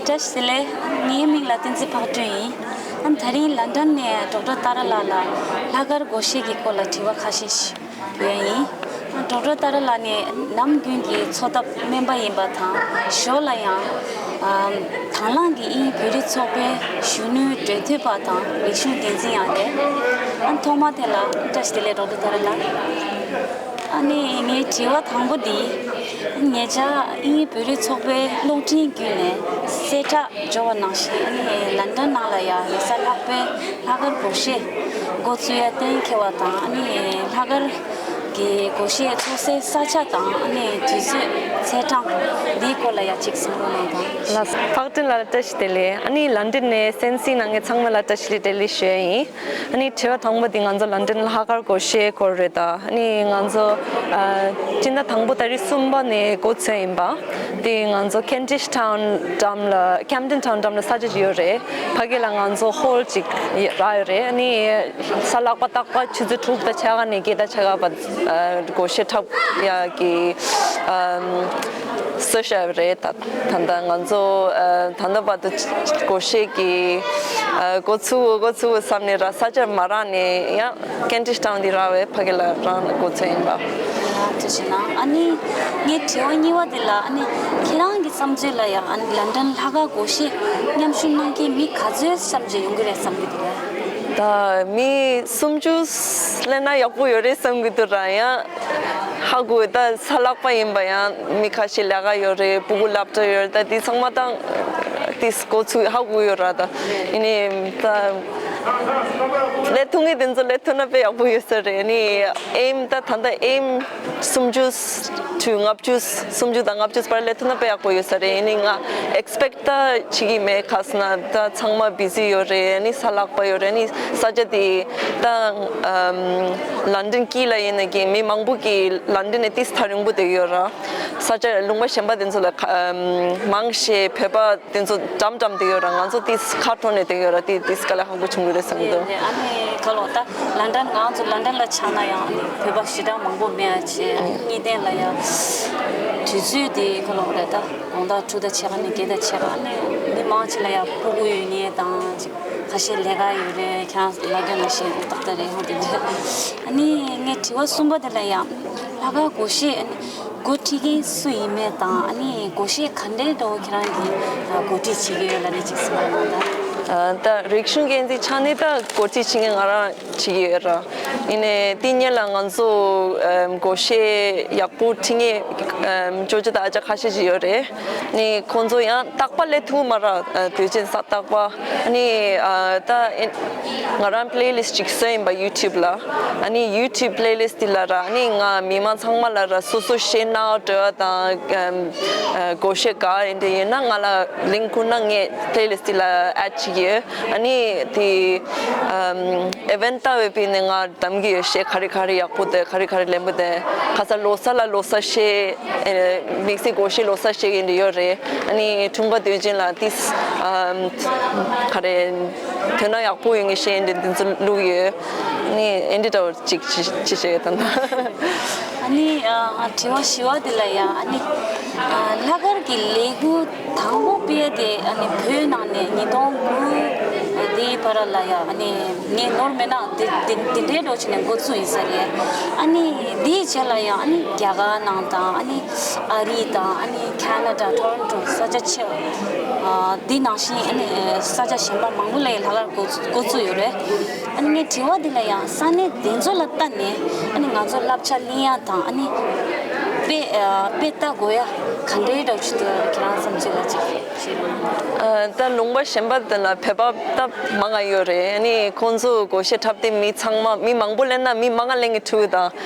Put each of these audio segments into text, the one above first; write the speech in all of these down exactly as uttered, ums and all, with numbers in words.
བཀྲ་ཤིས་བདེ་ལེགས། ངའི་མིང་ལ་བསྟན་འཛིན་ཕག་སྒྲོན་ཡིན། ཨ་ནི་དེ་རིང་ལན་ཌན་ནས་ཌོག་ཊར་ཏཱ་ར་ལགས་ལ་ལྷག་དཀར་སྒོར་གཞས་ཀྱི་སྐོར་ལ་དྲི་བ་ཁ་ཤས་ཤིག་འབུལ་ཡ་ཡིན། ཌོག་ཊར་ཏཱ་ར་ལགས་ནི་ནམ་རྒྱུན་གྱི་འཚོ་ཐབས་སྨན་པ་ཡིན་པ་དང་། ཞོར་ལ་ཡང་ཨམ་དང་བླངས་ཀྱི་དབྱིན་ཡིག་བོད་རིགས་ཚོགས་པའི་གཞོན་ནུའི་འབྲེལ་མཐུད་པ་དང་རིག་གཞུང་འགན་འཛིན་ཡང་རེད། ཨ་ཐོག་མ་དེ་ལ་བཀྲ་ཤིས་བདེ་ལེགས་ཌོག་ཊར་ཏཱ་ར་ལགས། ཨ་ནི་ངའི་དྲི་བ་དང་པོ་འདི། ངེད་ཅག་དབྱིན་ཡིག་བོད་རིགས་ཚོགས་པའི་གློག་འཕྲིན་བརྒྱུད་ནས་གསལ་བསྒྲགས་འབྱོར་བ་ནང་བཞིན། ཨ་ནི་ལན་ཌན་ནང་ལ་ཡང་རེས་གཟའ་ལྷག་པའི་ལྷག་དཀར་སྒོར་གཞས་འགོ་བཙུགས་ཡ་གཏན་འཁེལ་བ་དང་། ཨ་ནི་ལྷག་དཀར་གྱི་སྒོར་གཞས་ཚོགས་སའི་ས་ཆ་དང་། ཨ་ནི་དུས་ཚོད་ཚེས་གྲངས་འདིའི་སྐོར་ལ་ཡང་ཅིག་གསུང་རོགས་གནང་དང་། ལགས་སོ། ཕག་སྒྲོན་ལགས་ལ་བཀྲ་ཤིས་བདེ་ལེགས། ཨ་ནི་ལན་ཌན་ནས་གསན་གཟིགས་གནང་མཁན་ཚང་མ་ལ་བཀྲ་ཤིས་བདེ་ལེགས་ཞུ་ཡ་ཡིན། ཨ་ནི་དྲི་བ་དང་པོ་དེ་ང་ཚོ་ལན་ཌན་ལྷག་དཀར་སྒོར་གཞས་སྐོར་རེད་ད། ཨ་ནི་ང་ཚོ་ཨ་སྤྱི་ཟླ་དང་པོ་ཏ་རིག་གསུམ་པ་ནས་འགོ་ཚུགས་ཡིན་པ། དེ་ང་ཚོ་ཁེན་ཌིཤ་ཊའུན་འགྲམ་ལ། ཀེམ་ཌེན་ཊའུན་འགྲམ་ལ་ས་ཆ་ཅིག་ཡོད་རེད། ཕ་གི་ལ་ང་ཚོ་ཧོལ་ཅིག་རག་ཡོད་རེད། ཨ་ནི་གཟའ་ལྷག་པ་རྟག་པར་ཆུ་ཚོད་དྲུག་དང་ཕྱེད་ཀ་ནས་བརྒྱད་དང་ཕྱེད་ཀ་བར་ཨ་སྒོར་གཞས་འཁྲབ་ཡ་གི་ཨམ་སྲོལ་ཞིག་ཡོད་རེད་ད། ད་ལྟ་ང་ཚོ་ཨ་ད་ལྟ་བར་དུ་སྒོར་གཞས་ཀྱི་ཨ་འགོ་ཚུགས་འགོ་ཚུགས་བསམ་ནས་ར་ས་ཆ་མ་རག་ནས་ཡང་ཀེན་ཌིཤ་ཊའུན་འདི་རག་པས་ཕ་གི་ལ་རང་འགོ་ཚུགས་ཡིན་པ། ཐུགས་རྗེ་གནང་། ཨ་ནི་ངའི་དྲི་བ་གཉིས་པ་འདི་ལ། ཨ་ནི་ཁྱེད་རང་གི་བསམ་ཚུལ་ལ་ཡང་། ཨ་ནི་ལན་ཌན་ལྷག་དཀར་སྒོར་གཞས་མཉམ་ཞུགས་གནང་མཁན་མི་ག་ཚོད་ཙམ་ཅིག་ཡོང་གི་རེད་བསམ་གྱི་འདུག་གས། ད་མི་སུམ་ཅུ་སླེབས་ན་ཡག་པོ་ཡོད་རེད་བསམ་གྱི་འདུག་ར། ཡང་ཧ་གོ་ད་གཟའ་ལྷག་པ་ཡིན་པ་ཡང་མི་ཁ་ཤས་ལས་ཀ་ཡོད་རེད། ཕྲུ་གུ་སློབ་གྲྭ་ཡོད་རེད། ད་དེ་ཚང་མ་ད་དེ་འགོ་ཚུགས་ཧ་གོ་ཡོད་ར། ད་ཡིན་ནའི་ད་སླེབས་ཐུབ་མཁན་དེ་ཚོ་སླེབས་ཐུབ་ན་དཔེ་ཡག་པོ་ཡོད་ས་རེད། ཨ་ནི་ཨེམ་ད་ད་ལྟ་ཨེམ་སུམ་ཅུ་དུ་ལྔ་བཅུ། སུམ་ཅུ་དང་ལྔ་བཅུ་བར་སླེབས་ཐུབ་ན་དཔེ་ཡག་པོ་ཡོད་ས་རེད། ཡིན་ནའི་ང་ཨེགས་པེག་ད་བྱེད་ཀྱི་མེད། ག་ཟེར་ན་ད་ཚང་མ་བི་ཟི་ཡོད་རེད། ཨ་ནི་གཟའ་ལྷག་པ་ཡོད་རེད། ཨ་ནི་ས་ཆ་དེ་ད་ཨམ་ལན་ཌན་དཀྱིལ་ལ་ཡིན་ནའི་གི་མི་མང་པོ་གིས་ལན་ཌན་ནས་ཏིས་ཐག་རིང་པོ་བསྡད་ཡོད་ར། ས་ཆ་ལུང་པ་གཞན་པ་དེ་ཚོ་ལ་ཁ་ཨམ་མང་ཆེ་བོད་པ་དེ་ཚོ་འགྲམ་འགྲམ་དེ་ཡོད་ར། ང་ཚོ་དེ་ཁ་འཕྲོ་ནས་དེ་ཡོད་ར། དེ་དེ་དཀའ་ལས་ཁག་པོ་བྱུང་གི་རེད་བསམ་གྱི་འདུག། རེད་རེད། ཨ་ནི་ཁ་ལོ་ད་ལན་ཌན། ང་ཚོ་ལན་ཌན་ལ་ཆགས་ན་ཡང་། ཨ་ནི་བོད་པ་ཞེ་དྲག་མང་པོ་མེད་ཨ་ཆེ། ཨ་ནི་གཉིས་ལྡན་ལ་ཡང་དུས་ཚོད་དེ་ཁ་ལོ་རེད། ད་དགོང་དག་དྲུག་དང་ཕྱེད་ཀ་ནས་བརྒྱད་དང་ཕྱེད་ཀ། ཨ་ནི་མི་མང་ཆེ་ལ་ཡང་ཕྲུ་གུ་ཡོད་མཁན་དང་ཅིག་ཁ་ཤས་ལས་ཀ་ཡོད་རེད། ཁྱེད་རང་ལབ་རྒྱུ་ནང་བཞིན་ཏག་ཏག་རེད། ཧོ་དེ་འདྲ། ཨ་ནི་ངའི་དྲི་བ་གསུམ་པ་དེ་ལ་ཡང་། ལྷག་དཀར་སྒོར་གཞས་འགོ་ཁྲིད་མཁན་སུ་ཡིན་མིན་དང་། ཨ་ནི་སྒོར་གཞས་ག་འདྲའི་འདྲ་བོ་ཁྱེད་རང་གིས་འགོ་ཁྲིད་བྱེད་ཀྱི་ཡོད་ལབ་ནས་ཅིག་གསུངས་པ་གནང་དང་། ད་རིག་གཞུང་འགན་འཛིན་ཆ་ནས་ད་འགོ་ཁྲིད་བྱེད་མཁན་ང་རང་བྱེད་ཀྱི་ཡོད་ར། ཡིན་ནའི་དེ་སྔོན་ལ་ང་ཚོ་སྒོར་གཞས་ཡག་པོ་ཁྲིད་མཁན་ཅོ་ཅོ་དང་ཨ་ཅག་ཁ་ཤས་ཅིག་ཡོད་རེད། ནི་ཁོང་ཚོ་ཡང་རྟག་པར་སླེབས་ཐུབ་མ་རེད། དུས་ཆེན་གཟའ་རྟག་པར། ནི་ད་ང་རང་པི་ལེ་ལིསྟ་ཅིག་བཟོས་ཡིན་པ་ཡུ་ཊུབ་ལ། ཨ་ནི་ཡུ་ཊུབ་པི་ལེ་ལིསྟ་དེ་ལ་ར། ཨ་ནི་ང་མི་མང་ཚང་མ་ལ་ར་སོ་སོ་གཞས་སྣ་སྤྲོ་བ་དང་སྒོར་གཞས་ག་རེ་འདྲ་ཡོད་ན་ང་ལ་ལིངཀ་བསྐུར་ན་ངས་པི་ལེ་ལིསྟ་དེ་ལ་ཨེཌ་བྱེད་ཀྱི་ཡོད། ཨ་ནི་དེ་ཨི་ཝེན་ཊི་ལྟ་བུའི་ནས་ང་གདམ་གྱི་ཡོད། གཞས་ག་རེ་ག་རེ་ཡག་པོ་འདུག། ག་རེ་ག་རེ་ལེན་པོ་འདུག། ཁ་སང་ལོ་གསར་ལ་ལོ་གསར་གཞས། དམིགས་བསལ་སྒོར་གཞས་ལོ་གསར་གཞས་ཀྱི་འདི་ཡོད་རེད། ཨ་ནི་འཁྲུངས་སྐར་དུས་ཆེན་ལ་ཏིས་ག་རེ་དོན་དག་ཡག་པོ་ཡོང་གི་གཞས་འདི་འདི་ཚོ་བླུགས་ཡོད། ཨ་ནི་འདི་འདྲ་བོ་ཅིག་ཅིག་ཅིག་བྱས་ཡོད་ད། ཨ་ནི་དྲི་བ་བཞི་པ་འདི་ལ་ཡ། ཨ་ནི་ལྷག་དཀར་གྱི་ལས་འགུལ་དང་པོ་སྤེལ་དེ་ཨ་ནི་བོད་ནང་ནས་ཉིས་སྟོང་དགུ་དེའི་བར་ལ་ཡ། ཨ་ནི་ངས་ནོར་མེད་ན་དེ་དེ་དེ་འདྲའི་འགྲོ་བྱས་ནས་འགོ་བཙུགས་ཡིན་ས་རེད། ཨ་ནི་དེའི་རྗེས་ལ་ཡང་ཨ་ནི་རྒྱ་གར་ནང་དང་། ཨ་ནི་ཨ་རི་དང་། ཨ་ནི་ཁེ་ན་ཌ་ཊོ་རོན་ཊོ་ས་ཆ་ཆེ་བ་འདི་ནང་བཞིན་ཨ་ནི་ས་ཆ་གཞན་པ་མང་པོ་ལ་ཡང་ལྷག་དཀར་འགོ་འགོ་བཙུགས་ཡོད་རེད། ཨ་ནི་ངའི་དྲི་བ་འདི་ལ་ཡང་ས་གནས་དེ་ཚོ་ལ་ལྟ་ནས་ཨ་ནི་ང་ཚོ་བསླབ་བྱ་ལེན་ཡ་དང་། ཨ་ནི་དཔེ་དཔེ་ལྟ་དགོས་ཡ་ག་འདྲའི་འདྲ་བོ་ཅིག་འདུག། ཁྱེད་རང་བསམ་ཚུལ་ལ་ཅིག་ཞུས་རོགས་གནང་། ད་ལུང་པ་གཞན་པ་དེ་ལ་བོད་པ་ད་མང་ང་ཡོད་རེད། ཨ་ནི་ཁོང་ཚོ་སྒོར་གཞས་འཁྲབ་དེ་མི་ཚང་མ་མི་མང་པོ་སླེབས་ན་མི་མང་ང་སླེབས་ཀྱི་འདུག། ད་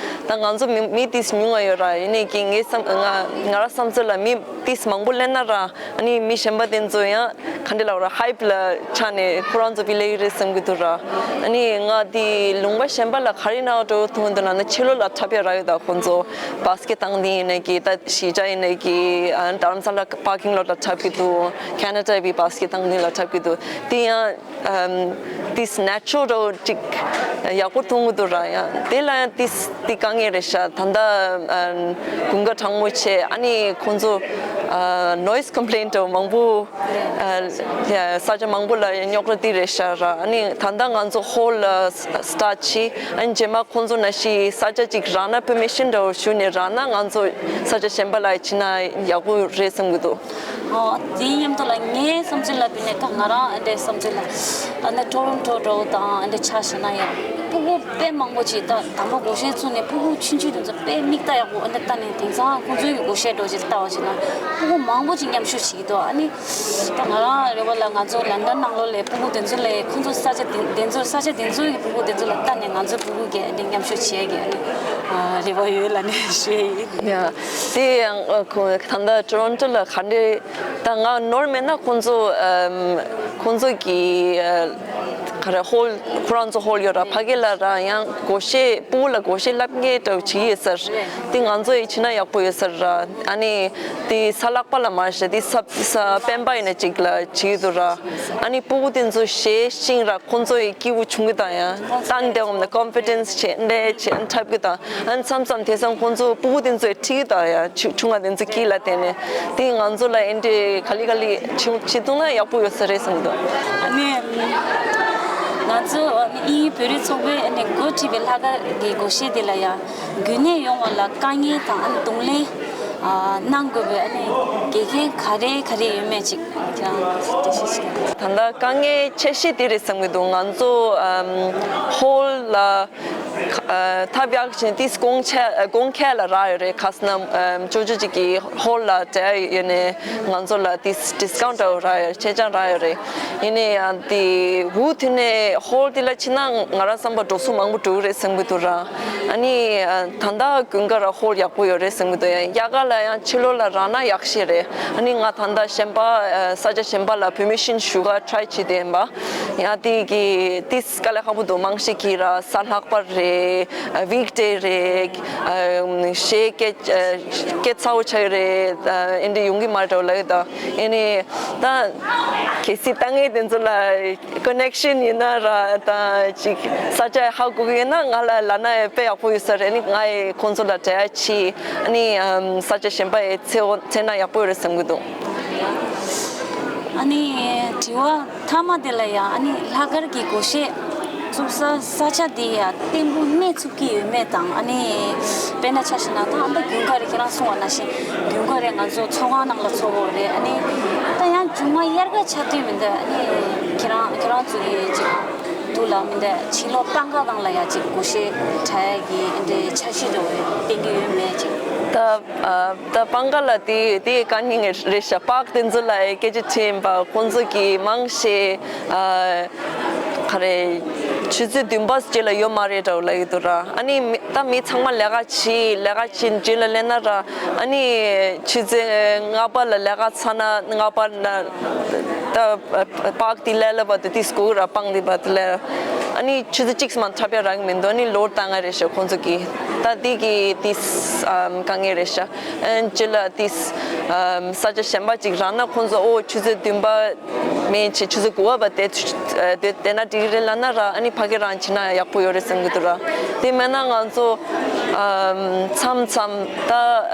ད་ང་ཚོ་མི་མི་ཏིས་ཉུང་ང་ཡོད་ར། ཡིན་ནའི་ཀྱི་ངའི་བསམ་ང་ང་རང་བསམ་ཚུལ་ལ་མི་ཏིས་མང་པོ་སླེབས་ན་ར། ཨ་ནི་མི་གཞན་པ་དེ་ཚོ་ཡང་ག་འདྲ་ལབ་ར། ཧའིབ་ལ་ཆགས་ནས་ཁོ་རང་ཚོ་བི་ལེ་རེད་བསམ་གྱི་འདུག་ར། ཨ་ནི་ང་དེ་ལུང་པ་གཞན་པ་ལ་ག་རེ་ན་འགྲོ་ཐུབ་འདུག་ན་ན་ཕྱི་ལོགས་ལ་འཁྲབ་ཡ་རག་ཡོད། ད་ཁོང་ཚོ་བཱ་སི་ཀེ་སྟེང་དེ་ཡིན་ནའི་ཀྱི། ད་གཞིས་ཆགས་ཡིན་ནའི་ཀྱི། ཨ་རྡ་རམ་ས་ལ་པར་ཀིང་ལོཊ་ལ་འཁྲབ་ཀྱི་འདུག། ཁེ་ན་ཌ་བི་བཱ་སི་ཀེ་སྟེང་དེ་ལ་འཁྲབ་ཀྱི་འདུག། དེ་ཡང་ཨམ་དེ་ནེ་ཅུ་རལ་ཅིག་ཡག་པོ་མཐོང་གི་འདུག་ར། ཡང་དེ་ལ་ཡང་དེ་དེ་དཀའ་ངལ་རེད་ཤག། ད་ལྟ་ཨམ་དགུན་ཁ་གྲང་མོ་ཆེ། ཨ་ནི་ཁོང་ཚོ་ ཨ་noise complaint་འདྲ་བོ་མང་པོ། ཨ་ཡ་ས་ཆ་མང་པོ་ལ་རྙོག་དྲ་དེ་རེད་ཤག་ར། ཨ་ནི་ད་ལྟ་ང་ཚོ་ཧོལ་ལ་start་བྱས། ཨ་ནི་རྗེས་མ་ཁོང་ཚོ་ནང་བཞིན་ས་ཆ་ཅིག་རག་ན་permission་འདྲ་བོ་ཞུས་ནས་རག་ན་ང་ཚོ་ས་ཆ་གཞན་པ་ལ་ཕྱིན་ན་ཡག་པོ་རེད་བསམ་གྱི་འདུག་ཨོ། དེའི་མཉམ་དུ་ལ་ངའི་བསམ་ཚུལ་ལ་བསྡུར་ནས་ད་ང་རང་ཨ་འདྲའི་བསམ་ཚུལ་ལ། ཨ་ནི་ཊོ་རོན་ཊོ་འདྲ་བོ་དང་ཨ་འདྲ་ཆ་བཞག་ན་ཡང་སྤུ་གུ་དཔེ་མང་པོ་ཅིག་ད་དང་པོ་སྒོར་གཞས་ཚུགས་ནས་སྤུ་གུ་ཆུང་ཆུང་དེ་ཚོ་དཔེ་མིག་ལྟ་ཡག་པོ། ཨ་ནི་ལྟ་ནས་དེང་སང་ཁོང་ཚོའི་སྒོར་གཞས་འདྲ་བོ་ཅིག་ལྟ་བ་ཅིག་ན་སྤུ་གུ་མང་པོ་ཅིག་མཉམ་ཞུགས་བྱེད་ཀྱི་འདུག་ཨ་ནི་ད་ང་རང་རེ་བ་ལ་ང་ཚོ་ལན་ཌན་ནང་ལོགས་ལ་སྤུ་གུ་དེ་ཚོ་ལ་ཁོང་ཚོ་ས་ཆ་དེ་དེ་ཚོ་ས་ཆ་དེ་ཚོའི་སྤུ་གུ་དེ་ཚོ་ལ་ལྟ་ནས་ང་ཚོའི་སྤུ་གུ་གིས་ཨ་ནི་མཉམ་ཞུགས་བྱེད་ཀྱི་ཨ་ནི་རེ་བ་ཡོད་ལབ་ནས་ཞུ་ཡ་ཡིན། ཡ། དེ་ཡང་ཨ་ཁོ་ད་ལྟ་ཊོ་རོན་ཊོ་ལ་ག་འདྲས། ད་ང་ནོར་མེད་ན་ཁོང་ཚོ་ཨམ་ཁོང་ཚོ་གི་ཨ་ག་རེ་ཧོལ་ཁོ་རང་ཚོ་ཧོལ་ཡོད་ར། ཕ་གི་ལ་ར་ཡང་སྒོར་གཞས་སྤུ་གུ་ལ་སྒོར་གཞས་བསླབ་མཁན་འདྲ་བོ་བྱེད་ཀྱི་ཡོད་ས་རེད། དེ་ང་ཚོ་ཡིས་བྱས་ན་ཡག་པོ་ཡོད་ས་རེད་ར། ཨ་ནི་དེ་ས་ལྷག་པ་ལ་མ་རེད། དེ་ས་ས་སྤེན་པ་ཡིན་ན་ཅིག་ལ་བྱེད་ཀྱི་འདུག་ར། ཨ་ནི་སྤུ་གུ་དེ་ཚོ་གཞས་ཤེས་ར་ཁོང་ཚོ་ཡི་སྐྱིད་པོ་བྱུང་གི་ད་ཡང་ཏན་ཏན་འོང་ན་confidence་བྱེད་འདྲ་བྱེད་འཁྲབ་གི་ད། ཨ་ནི་མཚམས་མཚམས་དེང་སང་ཁོང་ཚོ་སྤུ་གུ་དེ་ཚོས་ཁྲིད་ཀྱི་ད་ཡ་ཆུ་ཆུང་བ་དེ་ཚོ་སྐྱིད་ལ་བརྟེན་ནས་དེ་ང་ཚོ་ལ་ཨེ་འདྲས་ག་ལེ་ག་ལེ་བྱེད་བྱེད་ཐུབ་ན་ཡག་པོ་ཡོད་ས་རེད་བསམ་གྱི་འདུག་ཨ་ནི་ང་ཚོ་ཨ་ནི་དབྱིན་ཡུལ་བོད་རིགས་ཚོགས་པས་ཨ་ནི་འགོ་ཁྲིད་པའི་ལྷག་དཀར་གྱི་སྒོར་གཞས་དེ་ལ་ཡ་དགོས་གནད་ཡོང་བ་ལ་དཀའ་ངལ་དང་ཨ་ནི་གདོང་ལེན་ཨ་གནང་དགོས་པའི་ཨ་ནི་དགེ་རྒན་ག་རེ་ག་རེ་ཡོད་མེད་ཅིག་ཁྱེད་རང་འགྲེལ་བཤད་ཞིག་ད་ལྟ་དཀའ་ངལ་ཆེ་ཤོས་དེ་རེད་བསམ་གྱི་འདུག་ང་ཚོ་ཨམ་ཧོལ་ལ། ཨ་ཐབས་ཡག་ཅིག་དེ་གོང་ཆེ་གོང་ཁེ་ལ་རག་ཡོད་རེད། ཁ་སང་ཨམ་ཅོ་ཅོ་ཅིག་གི་ཧོལ་ལ་འབྲེལ་ཡོད་ནས་ང་ཚོ་ལ་དེ་discount་འདྲ་བོ་རག་ཡོད། ཆད་ཆང་རག་ཡོད་རེད། ཡིན་ནའི་ཡང་དེ་འུ་ཐུག་ནས་ཧོལ་དེ་ལ་ཕྱིན་ན་ང་རང་བསམ་པ་འགྲོ་སོང་མང་པོ་འགྲོ་གི་རེད་བསམ་གྱི་འདུག་ར། ཨ་ནི་ཨ་ད་ལྟ་དགུན་ཁ་ར་ཧོལ་ཡག་པོ་ཡོད་རེད་བསམ་གྱི་འདུག་ཡང་དབྱར་ཁ་ལ་ཡང་ཕྱི་ལོགས་ལ་རག་ན་ཡག་ཤོས་རེད། ཨ་ནི་ང་ད་ལྟ་གཞན་པ་ཨ་ས་ཆ་གཞན་པ་ལ་permission་ཞུ་ག་try་བྱེད་དེ་ཡིན་པ། ཡང་དེ་གི་དེ་དཀའ་ལས་ཁག་པོ་འདུག་མང་ཤོས་ཀྱིས་ར་གཟའ་ལྷག་པ་རེད། weekday་རེད། གཞས་སྐད་སྐད་ཚ་བོ་ཆགས་ཡོད་རེད། ཨེ་འདྲ་ཡོང་གི་མ་རེད་ལབ་ཡོད། ད་ཨེ་ནི་ད་གལ་སྲིད་ལྟ་མཁན་དེ་ཚོ་ལ་connection་ཡིན་ན་ར་ད་ཅིག་ས་ཆ་ཧ་གོ་གི་ཡོད་ན་ང་ལ་ལབ་ན་དཔེ་ཡག་པོ་ཡོད་ས་རེད། ཨ་ནི་ང་ཡི་ཁོང་ཚོ་ལ་འབྲེལ་ཡ་བྱས། ཨ་ནི་ས་ཆ་གཞན་པ་ཡི་འཚོལ་འཚོལ་ན་ཡག་པོ་ཡོད་རེད་བསམ་གྱི་འདུག་ཨ་ནི་དྲི་བ་མཐའ་མ་དེ་ལ་ཡང་ཨ་ནི་ལྷག་དཀར་གྱི་སྒོར་གཞས་བཙུགས་ས་ས་ཆ་དེ་ཡང་བརྟན་པོ་གནས་ཐུབ་ཀྱི་ཡོད་མེད་དང་། ཨ་ནི་དཔེར་ན་ཆ་བཞག་ན་ད་ཨ་མདའ་དགུན་ཁ་རེད། ཁྱེད་རང་གསུངས་པ་ནང་བཞིན་དགུན་ཁ་རེད། ང་ཚོ་ཚོགས་ཁང་ནང་ལ་ཚོགས་དགོས་རེད། ཨ་ནི་ད་ཡང་མཇུག་མ་དབྱར་ཁ་ཆ་དུས་མི་འདུག་ཨ་ནི་ཁྱེད་རང་ཁྱེད་རང་ཚོ་གི་ཅིག་འདུག་ལ་མི་འདུག་ཕྱི་ལོགས་སྤང་ཁ་སྒང་ལ་ཡང་ཅིག་སྒོར་གཞས་འཁྲབ་ཡ་གི་ཨ་འདྲའི་འཆར་གཞི་འདྲ་བོ་བཏིང་གི་ཡོད་མེད་ཅིག་ད་ཨ་ད་སྤང་ཁ་ལ་དེ་དེ་དཀའ་ངལ་རེད་ཤག་པཱརྐ་དེ་ཚོ་ལ་སྐད་ཆ་དྲིས་པ་ཁོང་ཚོ་གིས་མང་ཆེ་ཨ་ག་རེ་ཆུ་ཚོད་བདུན་པ་རྗེས་ལ་ཡོད་མ་རེད་འདྲ་བོ་ལབ་ཀྱི་འདུག་ར། ཨ་ནི་མི་ད་མི་ཚང་མ་ལས་ཀ་བྱེད་ལས་ཀ་བྱེད་རྗེས་ལ་སླེབས་ན་ར། ཨ་ནི་ཆུ་ཚོད་ལྔ་པ་ལ་ལས་ཀ་ཚར་ན་ལྔ་པ་ན་ད་པཱརྐ་དེ་སླེབས་སླེབས་པ་དེ་དེ་སྒུག་ར་སྤང་དེ་པ་དེ་ལ། ཨ་ནི་ཆུ་ཚོད་གཅིག་མ་འཁྲབ་ཡ་རག་གི་མི་འདུག་ཨ་ནི་ལོར་བཏང་ང་རེད་ཤག་ཁོང་ཚོ་གིས་ད་དེ་གི་དེ་དཀའ་ངལ་རེད་ཤག་ཨ་ནི་རྗེས་ལ་དེ་ས་ཆ་གཞན་པ་ཅིག་རག་ན་ཁོང་ཚོ་ཨོ་ཆུ་ཚོད་བདུན་པ་མིན་ཆེ་ཆུ་ཚོད་དགུ་པ་བ་དེ་དེ་དེ་ན་འགྲིག་གི་རེད་ལབ་ན་ར། ཨ་ནི་ཕ་གི་རང་བྱེད་ན་ཡག་པོ་ཡོད་རེད་བསམ་གྱི་འདུག་ར། དེ་མེད་ན་ང་ཚོ་ཨམ་མཚམས་མཚམས་ད་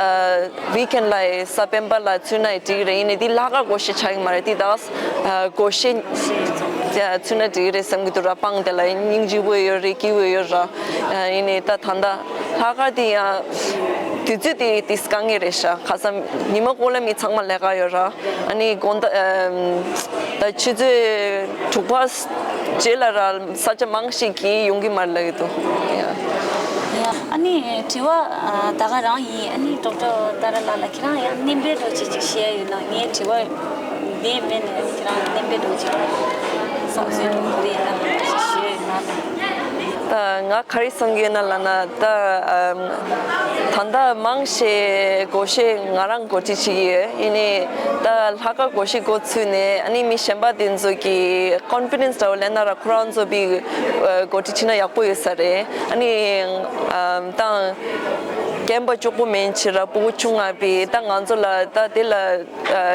ཨ་weekend་ལ་ཡི་གཟའ་སྤེན་པ་ལ་ཚུད་ན་ཡི་འགྲིག་གི་རེད། ཡིན་ནའི་དེ་ལྷག་དཀར་སྒོར་གཞས་ཆགས་ཀྱི་མ་རེད། དེ་ད་ཨ་སྒོར་གཞས་ཚུད་ན་འགྲིག་གི་རེད་བསམ་གྱི་འདུག་ར། སྤང་དེ་ལ་སྙིང་རྗེ་པོ་ཡོད་རེད། སྐྱིད་པོ་ཡོད་ར། ཨ་ཡིན་ནའི་ད་ད་ལྟ་ལྷག་དཀར་དེ་ཡང་དུས་ཚོད་དེ་དེ་དཀའ་ངལ་རེད་ཤག་ཁ་སང་ཉི་མ་གོ་ལ་མི་ཚང་མ་ལས་ཀ་ཡོད་ར། ཨ་ནི་དགོང་དག་ཨམ་ད་ཆུ་ཚོད་དྲུག་པ་རྗེས་ལ་ར་ས་ཆ་མང་ཞིག་གིས་ཡོང་གི་མ་རེད་ལབ་ཀྱི་འདུག་ཡ། ཡ། ཨ་ནི་དྲི་བ་ཨ་ད་ག་རང་ཡིན། ཨ་ནི་ཌོག་ཊར་ཏཱ་ར་ལགས་ལ་ཁྱེད་རང་ཡང་སྣོན་པ་འདྲ་ཅིག་ཅིག་བཤད་ཡ་ཡོད་ན། ངའི་དྲི་བ་འདི་མེད་ནས་ཨ་ནི་ཁྱེད་རང་སྣོན་པ་འདྲ་ཅིག་བསམ་ཚུལ་འདྲ་འདི་ཡིན་ན་ཅིག་བཤད་ཡ་ཡོད་ན། ད་ང་ག་རེ་བསམ་གྱི་ཡོད་ན་ལབ་ན། ད་ཨམ་ད་ལྟ་མང་ཆེ་སྒོར་གཞས་ང་རང་སྒོར་ཁྲིད་བྱེད་ཀྱི་ཡོད། ཡིན་ནའི་ད་ལྷག་དཀར་སྒོར་གཞས་འགོ་ཚུགས་ནས་ཨ་ནི་མི་གཞན་པ་དེ་ཚོ་གིས་ཀོན་ཕི་ཌེན་སི་འདྲ་བོ་སླེབས་ན་ར་ཁོ་རང་ཚོ་བི་སྒོར་ཁྲིད་བྱེད་ན་ཡག་པོ་ཡོད་ས་རེད། ཨ་ནི་ཨམ་ད་ རྐྱེན་པ་གཅིག་པོ་མིན་ཕྱིར་ར་སྤུ་གུ་ཆུང་ང་པའི་ད་ང་ཚོ་ལ་ད་དེ་ལ་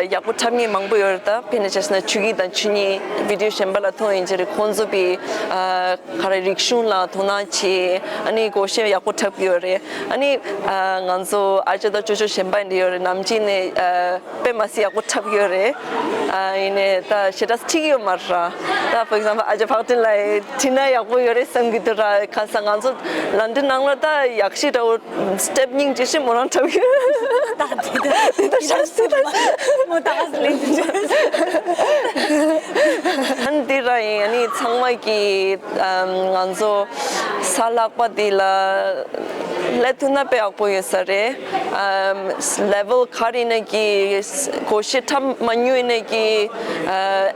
ཡག་པོ་འཁྲབ་མཁན་མང་པོ་ཡོད་རེད། ད་དཔེར་ན་ཆ་བཞག་ན་ཆོས་སྐྱིད་དང་ཆོས་ཉིད་བི་ཌི་ཡོ་གཞན་པ་ལ་མཐོང་ཡིན་ཕྱིར་ཁོང་ཚོ་པའི་ག་རེ་རིག་གཞུང་ལ་དོ་སྣང་བྱེད། ཨ་ནི་སྒོར་གཞས་ཡག་པོ་འཁྲབ་ཀྱི་ཡོད་རེད། ཨ་ནི་ང་ཚོ་ཨ་ཅག་དང་ཅོ་ཅོ་གཞན་པ་འདི་ཡོད་རེད། ནམ་རྒྱུན་ནས་དཔེ་མ་སྲིད་ཡག་པོ་འཁྲབ་ཡོད་རེད། ཨ་ཡིན་ནའི་ད་ཞེ་དྲག་ཁྲིད་ཀྱི་ཡོད་མ་རེད་ར། ད་for example་ཨ་ཅག་འཕགས་སྐྱིད་ལགས་ཁྲིད་ན་ཡག་པོ་ཡོད་རེད་བསམ་གྱི་འདུག་ར། གང་ཟེར་ང་ཚོ་ལན་ཌན་ནང་ལ་ད་ཡག་ཤོས་འདྲ་བོ་སི་ཊེབ་སྙིང་རྗེ་ཞིག་མོ་རང་འཁྲབ་ཡོད། ད་དེ་ད་དེ་ད་ཤ་སི་ད་མོ་ད་ག་ཟེར་ལེན་དུ་འཇོག་ཨ་ནི་དེ་ར་ཡིན། ཨ་ནི་ཚང་མ་གི་ང་ཚོ་གཟའ་ལྷག་པ་དེ་ལ་སླེབས་ཐུབ་ན་དཔེ་ཡག་པོ་ཡོད་ས་རེད། ལེ་ཝལ་ག་རེ་ཡིན་ན་གི་སྒོར་གཞས་འཁྲབ་མ་མྱོང་ཡིན་ན་གི་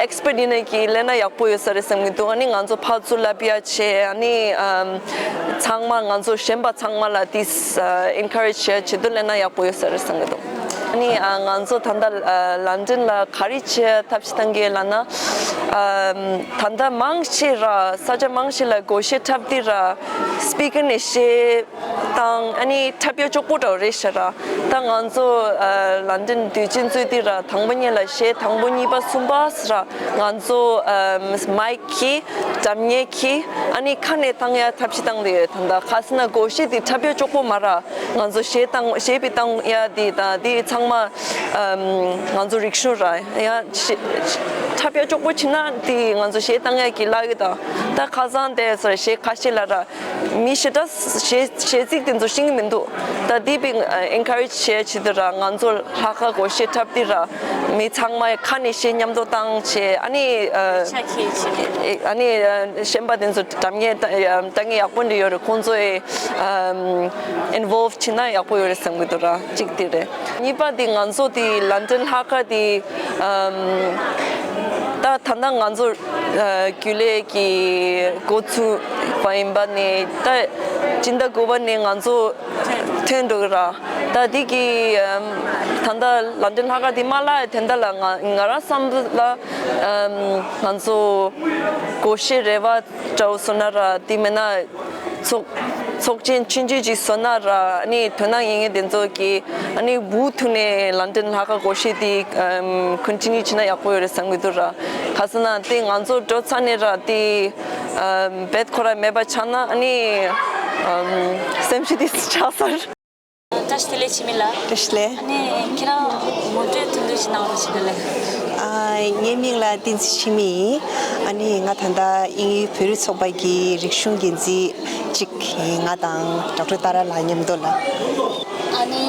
ཨེག་སི་པར་ཊི་ཡིན་ན་གི་སླེབས་ན་ཡག་པོ་ཡོད་ས་རེད་བསམ་གྱི་འདུག་ཨ་ནི་ང་ཚོ་ཕར་ཚུར་ལབ་ཡ་བྱས། ཨ་ནི་ཚང་མ་ང་ཚོ་གཞན་པ་ཚང་མ་ལ་དེ་ཨེན་ཁ་རེཇ་བྱེད་ཆེད་དུ་སླེབས་ན་ཡག་པོ་ཡོད་ས་རེད་བསམ་གྱི་འདུག་ཨ་ནི་ང་ཚོ་ད་ལྟ་ལན་ཌན་ལ་ག་རེ་བྱེད་ཐབས་ཤེས་བཏང་གི་ལབ་ན། ད་ལྟ་མང་ཆེ་ར་ས་ཆ་མང་ཆེ་ལ་སྒོར་གཞས་འཁྲབ་དེ་ར་སི་པི་ཀར་ནས་གཞས་བཏང་། ཨ་ནི་འཁྲབ་ཡ་གཅིག་པོ་འདྲ་བོ་རེད་ཤག་ར། ད་ང་ཚོ་ལན་ཌན་དུས་ཆེན་ཚོས་དེ་ར་དང་པོ་ཉིད་ལ་གཞས་དང་པོ་གཉིས་པ་གསུམ་པ་ཟེར་ར་ང་ཚོ་མའིག་གིས་སྒྲ་སྙན་གྱིས་ཨ་ནི་ཁ་ནས་བཏང་ཡ་ཐབས་ཤེས་བཏང་བསྡད་ཡོད། ད་ལྟ་ག་ཟེར་ན་སྒོར་གཞས་དེ་འཁྲབ་ཡ་གཅིག་པོ་མ་ར། ང་ཚོ་གཞས་བཏང་གཞས་པའི་བཏང་ཡ་དེ་དང་དེ་ཚང་མ་ང་ཚོ་རིག་གཞུང་ར་ཡ་འཁྲབ་ཡ་གཅིག་པོ་བྱེད་ན་དེ་ང་ཚོ་གཞས་བཏང་ཡ་གི་གླ་ཡོད་དང་། ད་ཁ་སང་དེ་ཚོ་གཞས་ཁ་ཤས་ལ་ར་མི་ཞེ་དྲག་གཞས་གཞས་ཚིག་དེ་ཚོ་ཤེས་ཀྱི་མི་འདུག་ད་དེ་བས་ཨེན་ཁ་རེཇ་བྱེད་ཆེད་དུ་ར་ང་ཚོ་ལྷག་དཀར་སྒོར་གཞས་འཁྲབ་དེ་ར་མི་ཚང་མ་ཁ་ནས་གཞས་མཉམ་དུ་བཏང་བྱས། ཨ་ནི་ཆ་ཁྱེར་བྱས། ཨ་ནི་གཞན་པ་དེ་ཚོ་འདྲ་མཉེན་ལྟ་མཁན་ཡག་པོ་འདྲ་ཡོད་རེད། ཁོང་ཚོ་ཨིན་ཝོལབ་བྱས་ན་ཡག་པོ་ཡོད་རེད་བསམ་གྱི་འདུག་ར། གཅིག་དེ་རེད། གཉིས་པ་དེ་ང་ཚོ་དེ་ལན་ཌན་ལྷག་དཀར་དེ་ད་ད་ལྟ་ང་ཚོ་རྒྱུན་ལས་ཀྱི་འགོ་ཚུགས་པ་ཡིན་པ་ནས་ད་སྤྱི་ཟླ་དགུ་པ་ནས་ང་ཚོ་ཐོན་འགྲོ་གི་ར། ད་དེ་གི་ད་ལྟ་ལན་ཌན་ལྷག་དཀར་དེ་མ་ལ་དེ་འདྲ་ལ་ང་ང་རང་བསམ་ལ་ང་ཚོ་སྒོར་གཞས་རེ་བ་འདྲ་བོ་བཟོ་ན་ར། དེ་མིན་ན་ཚོགས་ཚོགས་ཆེན་ཆུང་ཆུང་ཅིག་བཟོ་ན་ར། ཨ་ནི་དོ་སྣང་ཡོད་མཁན་དེ་ཚོ་གིས་ཨ་ནི་འུ་ཐུག་ནས་ལན་ཌན་ལྷག་དཀར་སྒོར་གཞས་དེ་ཀོན་ཊི་ནིའུ་བྱས་ན་ཡག་པོ་ཡོད་རེད་བསམ་གྱི་འདུག་ར། ག་ཟེར་ན་དེ་ང་ཚོ་འགྲོ་ཚར་ནས་ར་དེ་རྦད་ཁོ་ར་མེད་པ་ཆགས་ན་ཨ་ནི་སེམས་ཤུགས་དེ་ཆག་ས་རེད། བཀྲ་ཤིས་བདེ་ལེགས་འཆི་མེད་ལགས། བཀྲ་ཤིས་བདེ་ལེགས། ཨ་ནི་ཁྱེད་རང་ངོ་སྤྲོད་ཐུང་ཐུང་ཞིག་གནང་རོགས་བྱེད་ག་ལགས། ཨ། ངའི་མིང་ལ་བསྟན་འཛིན་འཆི་མེད་ཡིན། ཨ་ནི་ང་ད་ལྟ་དབྱིན་ཡུལ་བོད་རིགས་ཚོགས་པ་གི་རིག་གཞུང་འགན་འཛིན་གཅིག་ཡིན། ང་དང་ཌོག་ཊར་ཏཱ་ར་ལགས་མཉམ་དུ་ལ། ཨ་ནི་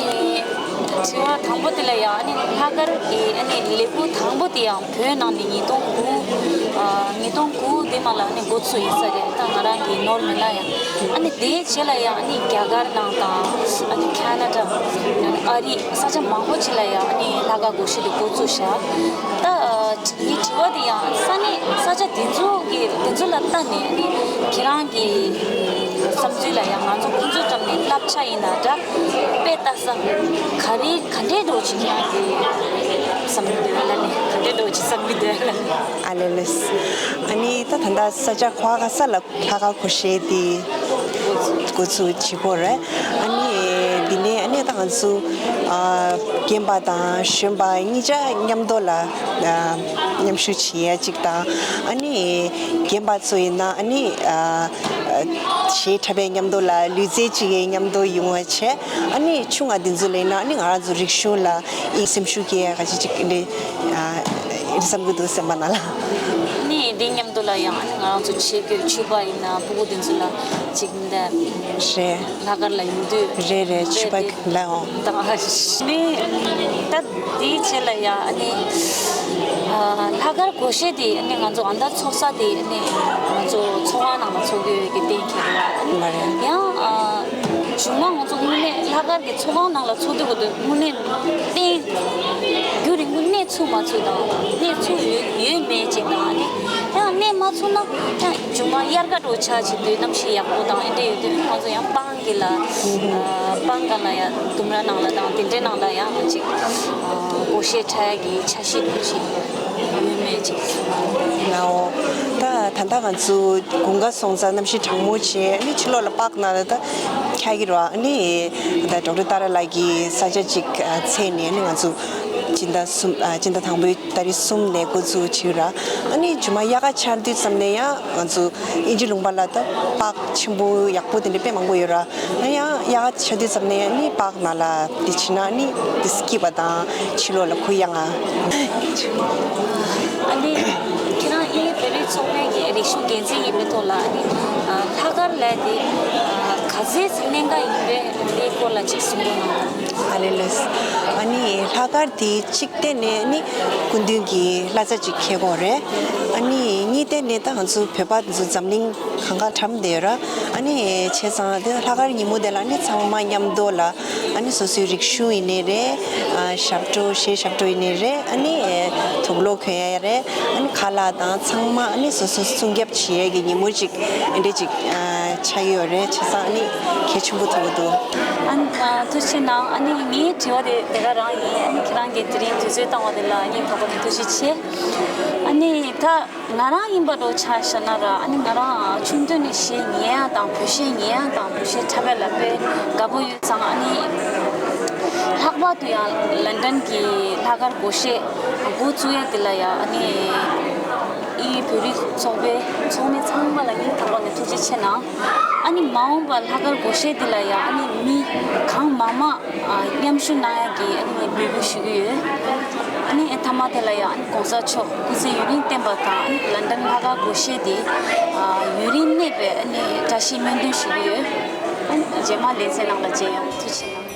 དྲི་བ་དང་པོ་དེ་ལ་ཡང་ཨ་ནི་ལྷག་དཀར་གྱི་ཨ་ནི་ལས་འགུལ་དང་པོ་དེ་ཡང་བོད་ནང་ནས་ཉིས་སྟོང་དགུ། ཨ། ཉིས་སྟོང་དགུ་དེ་མ་ལ་ནི་འགོ་ཚུགས་ཡིན་ས་རེད། ད་ང་རང་གི་ནོར་མེད་ན་ཡང་། ཨ་ནི་དེའི་རྗེས་ལ་ཡང་ཨ་ནི་རྒྱ་གར་ནང་དང་ཨ་ནི་ཁ་ན་ཌ། ཨ་ནི་ཨ་རི་ས་ཆ་མང་པོ་ཅིག་ལ་ཡང་ཨ་ནི་ལྷག་དཀར་སྒོར་གཞས་དེ་འགོ་ཚུགས་བཞག་ད་ངའི་དྲི་བ་དེ་ཡང་ས་གནས་ས་ཆ་དེ་ཚོ་གི་དེ་ཚོ་ལ་ལྟ་ནས་ཨ་ནི་ཁྱེད་རང་གི་བསམ་ཚུལ་ལ་ཡང་ང་ཚོ་ཁོང་ཚོའི་འགྲམ་ནས་བསླབ་བྱ་ཡིན་ན་འདྲ། དཔེ་ལྟ་ས་ག་རེ་ག་འདྲའི་འགྲོ་ཅིག་ཡང་གི་བསམ་གྱི་འདུག་ལ་ནི་ག་འདྲའི་འགྲོ་ཅིག་བསམ་གྱི་འདུག་ལ་ནི། ཨ་ལེ་ལེ། ཨ་ནི་ད་ད་ལྟ་ས་ཆ་ཁོ་ག་ས་ལ་ལྷག་དཀར་སྒོར་གཞས་དེ་འགོ་ཚུགས་བྱེད་དགོས་རེད། ཨ་ནི་འདི་ནས་ཨ་ནི་ད་ང་ཚོ་ཨ་རྒན་པ་དང་གཞོན་པ་གཉིས་ཆ་མཉམ་དུ་ལ་ཨ་མཉམ་ཞུགས་བྱེད་ཡ་གཅིག་དང་། ཨ་ནི་རྒན་པ་ཚོ་ཡིན་ན་ཨ་ནི་ཨ་གཞས་འཁྲབ་པའི་མཉམ་དུ་ལ་ལུས་རྩལ་གཅིག་གི་མཉམ་དུ་ཡོང་བ་བྱས། ཨ་ནི་ཆུང་བ་འདི་ཚོ་ལ་ཡིན་ན་ཨ་ནི་ང་རང་ཚོ་རིག་གཞུང་ལ་ཨི་སེམས་ཤུགས་སྐྱེ་ཡ་ག་ཅིག་ཅིག་འདི་འདྲའི་ཨ་འདི་བསམ་གྱི་འདུག་སེམས་པ་ནང་ལ། ནི་འདི་མཉམ་དུ་ལ་ཡང་ཨ་ནི་ང་རང་ཚོ་ཆོས་གོས་ཕྱུ་པ་ཡིན་ན་སྤུ་གུ་འདི་ཚོ་ལ་ཅིག་འདི་རེད། ལྷག་དཀར་ལ་ཡོང་དུས་རེད་རེད། ཕྱུ་པ་ལ་འོང་། ད་ནི་ད་དེའི་ཆེད་ལ་ཡང་ཨ་ནི་ཨ་ལྷག་དཀར་སྒོར་གཞས་དེ་ཨ་ནི་ང་ཚོ་ཨ་མདའ་ཚོགས་ས་དེ་ཨ་ནི་ང་ཚོ་ཚོགས་ཁང་ནང་ལ་ཚོགས་ཀྱི་ཡོད་ཀྱི་གཏན་འཁེལ་བ། ལ་རེད། ཡང་ཨ། བྱུང་ན་ང་ཚོ་དངོས་གནས་ལྷག་དཀར་གྱི་ཚོགས་ཁང་ནང་ལ་ཚོགས་དུས་གོ་དུས་དངོས་གནས་གཏན་རྒྱུན་རིང་པོ་གནས་ཚུགས་མ་ཚུགས་དང་གནས་ཚུགས་ཡོད་ཡོད་མེད་ཅིག་དང་ཨ་ནི་ཡང་གནས་མ་ཚུགས་ན་ཡང་བྱུང་ན་དབྱར་ཁ་འགྲོ་ཆ་བྱེད་དུས་གནམ་གཤིས་ཡག་པོ་དང་ཨེ་འདྲ་ཡོད་དུས་ང་ཚོ་ཡང་སྤང་གི་ལ། པང་ག་ལ་ཡ་ལྡུམ་ར་ནང་ལ་དང་དེ་འདྲའི་ནང་ལ་ཡང་ཅིག་སྒོར་གཞས་འཁྲབ་ཡ་གི་འཆར་གཞི་དེ་ཅིག་ཡོད་མེད་ཅིག་ནའོ། ད་ད་ལྟ་ང་ཚོ་དགུན་ཁ་སོང་ཙང་གནམ་གཤིས་གྲང་མོ་བྱས། ཨ་ནི་ཕྱི་ལོགས་ལ་པཱརྐ་ནང་ལ་ད་འཁྱག་གི་རེད་བ། ཨ་ནི་ད་ཌོག་ཊར་ཏཱ་ར་ལགས་ཀྱིས་ས་ཆ་ཅིག་འཚོལ་ནས། ཨ་ནི་ང་ཚོ་སྤྱི་ཟླ་གསུམ་ཨ་སྤྱི་ཟླ་དང་པོའི་ཏ་རིག་གསུམ་ནས་འགོ་འཛུགས་བྱས་ར། ཨ་ནི་མཇུག་མ་དབྱར་ཁ་ཆར་དུས་ཙམ་ནས་ཡང་ང་ཚོ་དབྱིན་ཇི་ལུང་པ་ལ་ད་པཱརྐ་ཆེན་པོ་ཡག་པོ་དེ་འདྲ་དཔེ་མང་པོ་ཡོད་ར། ཨ་ནི་ཡང་དབྱར་ཁ་ཆར་དུས་ཙམ་ནས་ཨ་ནི་པཱརྐ་ནང་ལ་དེ་བྱས་ན་ཨ་ནི་དེ་སྐྱིད་པ་དང་ཕྱི་ལོགས་ལ་གུ་ཡངས་ང་། ཨ་ནི་ཁྱེད་རང་ཨི་བོད་རིགས་ཚོགས་པའི་གི་རིག་གཞུང་འགན་འཛིན་ཡིན་པའི་ཐོག་ལ། ཨ་ནི་ལྷག་དཀར་ལབ་དེ་ག་ཚད་ཀྱི་གནད་འགག་ཡིན་པའི་དེའི་སྐོར་ལ་ཅིག་གསུང་རོགས་གནང་། ཨ་ལེ་ལེ། ཨ་ནི་ལྷག་དཀར་དེ་གཅིག་བལྟས་ནས་ནི་སྐུ་མདུན་གྱི་བླ་གཟའ་ཅིག་འཁེལ་གྱི་ཡོད་རེད། ཨ་ནི་གཉིས་བལྟས་ནས་ད་ང་ཚོ་བོད་པ་ཚོ་འཛམ་གླིང་གང་ག་འཁྱམས་བསྡད་ཡོད་ར། ཨ་ནི་བྱས་ཙང་དེ་ལྷག་དཀར་ཉིན་མོ་དེ་ལ་ནི་ཚང་མ་མཉམ་དུ་ལ་ཨ་ནི་སོ་སོའི་རིག་གཞུང་ཡིན་ནའི་རེད། ཨ་ཞབས་བྲོ་གཞས་ཞབས་བྲོ་ཡིན་ནའི་རེད། ཨ་ནི་དུག་ལོག་གོན་ཡ་རེད། ཨ་ནི་ཁ་ལག་དང་ཚང་མ་ཨ་ནི་སོ་སོ་སྲུང་སྐྱོབ་བྱེད་ཡ་གི་ཉིན་མོ་ཅིག་འདི་འདྲ་ཅིག་ཨ་ཆགས་ཡོད་རེད། བྱས་ཙང་ཨ་ནི་གལ་ཆེན་པོ་མཐོང་གི་འདུག་ཨ་ནི་ཨ་ཐུགས་རྗེ་གནང་། ཨ་ནི་ངའི་དྲི་བ་དེ་དེ་ག་རང་ཡིན། ཨ་ནི་ཁྱེད་རང་གིས་དེ་རིང་དུས་ཚོད་བཏང་བ་དེ་ལ་སྙིང་ཐག་པ་ནས་ཐུགས་རྗེ་ཆེ། ཨ་ནི་ད་ང་རང་ཡིན་པ་འདྲ་ཆ་བཞག་ན་ར། ཨ་ནི་ང་རང་ཆུང་དུས་ནས་གཞས་ཉན་ཡ་དང་བོད་གཞས་ཉན་ཡ་དང་བོད་གཞས་འཁྲབ་ཡ་ལ་དཔེ་དགའ་པོ་ཡོད་ཙང་། ཨ་ནི་ལྷག་པར་དུ་ཡང་ལན་ཌན་གྱི་ལྷག་དཀར་སྒོར་གཞས་འགོ་བཙུགས་ཡ་དེ་ལ་ཡ། ཨ་ནི་ཨི་བོད་རིགས་ཚོགས་པའི་ཚོགས་མི་ཚང་མ་ལ་སྙིང་ཐག་པ་ནས་ཐུགས་རྗེ་ཆེ་གནང་། ཨ་ནི་མ་འོངས་པར་ལྷག་དཀར་སྒོར་གཞས་འདི་ལ་ཡང་ཨ་ནི་མི་གང་མང་མང་མཉམ་ཞུགས་གནང་ཡག་གི་ཨ་ནི་ངས་འབོད་སྐུལ་ཞུ་གི་ཡོད། ཨ་ནི་མཐའ་མ་དེ་ལ་ཡང་ཨ་ནི་གོང་ས་མཆོག་སྐུ་ཚེ་ཡུན་རིང་བརྟན་པ་དང་། ཨ་ནི་ལན་ཌན་ལྷག་དཀར་སྒོར་གཞས་འདི་ཡུན་རིང་གནས་པའི་ཨ་ནི་བཀྲ་ཤིས་སྨོན་འདུན་ཞུ་གི་ཡོད། ཨ་ནི་རྗེས་མ་ལེ་ཚན་ནང་ལ་མཇལ་ཡོང་། ཐུགས་རྗེ་ཆེ་གནང་།